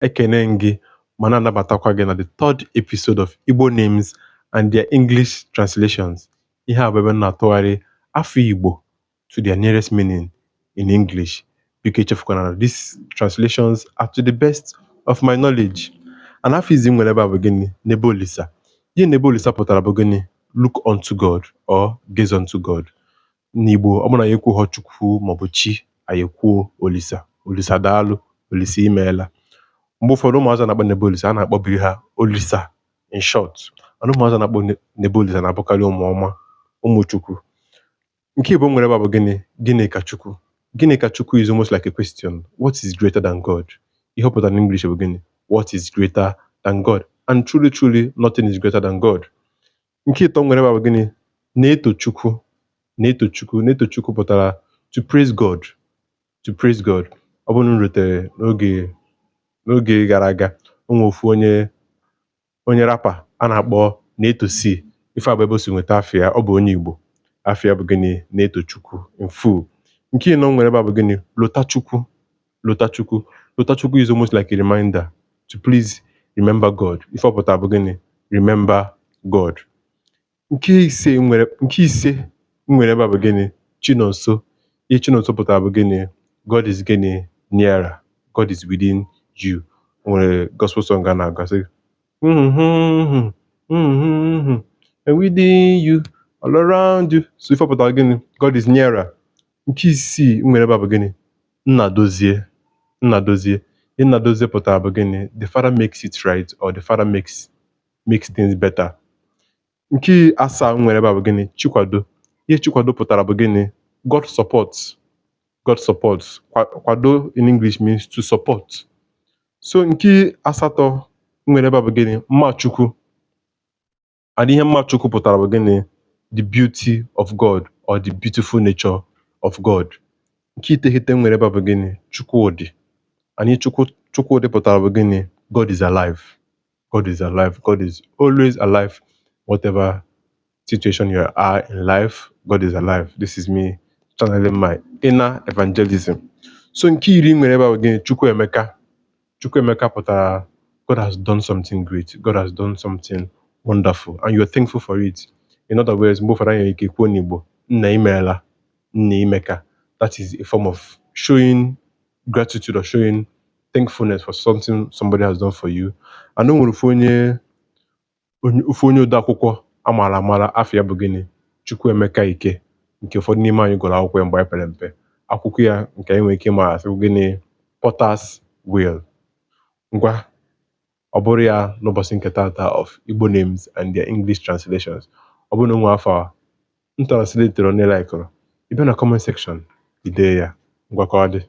Ekene m gị ma na-anabatakwa gị na the third episode of Igbo names and their English translations. Ihe a bụ ebe m na-atụgharị afa Igbo to their nearest meaning in English. Biko echefukwana na these translations are to the best of my knowledge. And afa izi m nwere ebe a bụ gịnị? Nebeolisa. Ihe Nebeolisa pụtara bụ gịnị? Look unto God or gaze unto God. N'Igbo, ọ bụrụ na anyị ekwughọ Chukwu maọbụ Chi, anyị ekwuo Olisa. Olisa daalụ, Olisa imeela. Mgbe ụfọdụ ụmụazị a na-akpọ Nebeolisa, a na-akpọbiri ha Olisa in short. Mana ụmụazị a na-akpọ Nebeolisa na-abụkarị ụmụ ọma, ụmụ Chukwu. Nke ịbụọ m nwere ebe a bụ gịnị? Gịnị ka Chukwu? Gịnị ka Chukwu is almost like a question. What is greater than God? Ihe ọ pụtara n'English bụ gịnị? What is greater than God? And truly, truly, nothing is greater than God. Nke ịtọ m nwere ebe a bụ gịnị? Na-eto Chukwu. Na-eto Chukwu. Na-eto Chukwu pụtara to praise God. To praise God. Ọ bụrụ na m rutere n'oge gara aga, o nwere ofu onye rapper a na-akpọ Naeto C. Ife a bụ ebe o si nweta afa ya. Ọ bụ onye Igbo. Afa ya bụ gịnị? Naeto Chukwu in full. Nke ịnọ m nwere ebe a bụ gịnị? Lota Chukwu. Lota Chukwu. Lota Chukwu is almost like a reminder to please remember God. Ife ọ pụtara bụ gịnị? Remember God. Nke ise m nwere ebe a bụ gịnị? Chinonso. Ihe Chinonso pụtara bụ gịnị? God is gịnị? Nearer. God is within you. O nwere gospel song a na-agụ sị and within you, all around you. So ife ọ pụtara gịnị? God is nearer. Nke isii m nwere ebe a bụ gịnị? Nnadozie. Nnadozie. Ihe Nnadozie pụtara bụ gịnị? The father makes it right or the father makes things better. Nke asaa m nwere ebe a bụ gịnị? Chikwado. Ihe Chikwado pụtara bụ gịnị? God supports. God supports. Kwado in English means to support. So nke asatọ m nwere ebe a bụ gịnị? Mmachukwu. And ihe Mmachukwu pụtara bụ gịnị? The beauty of God or the beautiful nature of God. Nke iteghete m nwere ebe a bụ gịnị? Chukwudị. And ihe Chukwudị pụtara bụ gịnị? God is alive. God is alive. God is always alive. Whatever situation you are in life, God is alive. This is me channeling my inner evangelism. So nke iri m nwere ebe a bụ gịnị? Chukwuemeka. Chukwuemeka pụtara God has done something great. God has done something wonderful and you're thankful for it. In other words, mgbe ụfọdụ anyị nwere ike kwuo n'Igbo, nna imeela, nna imeka. That is a form of showing gratitude or showing thankfulness for something somebody has done for you. And o nwere ofu onye ode akwụkwọ a maara amara afa ya bụ gịnị? Chukwuemeka Ike, nke ụfọdụ n'ime anyị gụrụ akwụkwọ ya mgbe anyị pere mpe. Akwụkwọ ya nke anyị nwere ike ịma asị bụ gịnị? Potter's Wheel. Ngwa, ọ bụrụ ya n'ụbọchị nke tata of Igbo names and their English translations. Ọ bụrụ na o nwee afa m translate na ị like, ị bịa na comment section, i dee ya. Ngwa, ka ọ dị.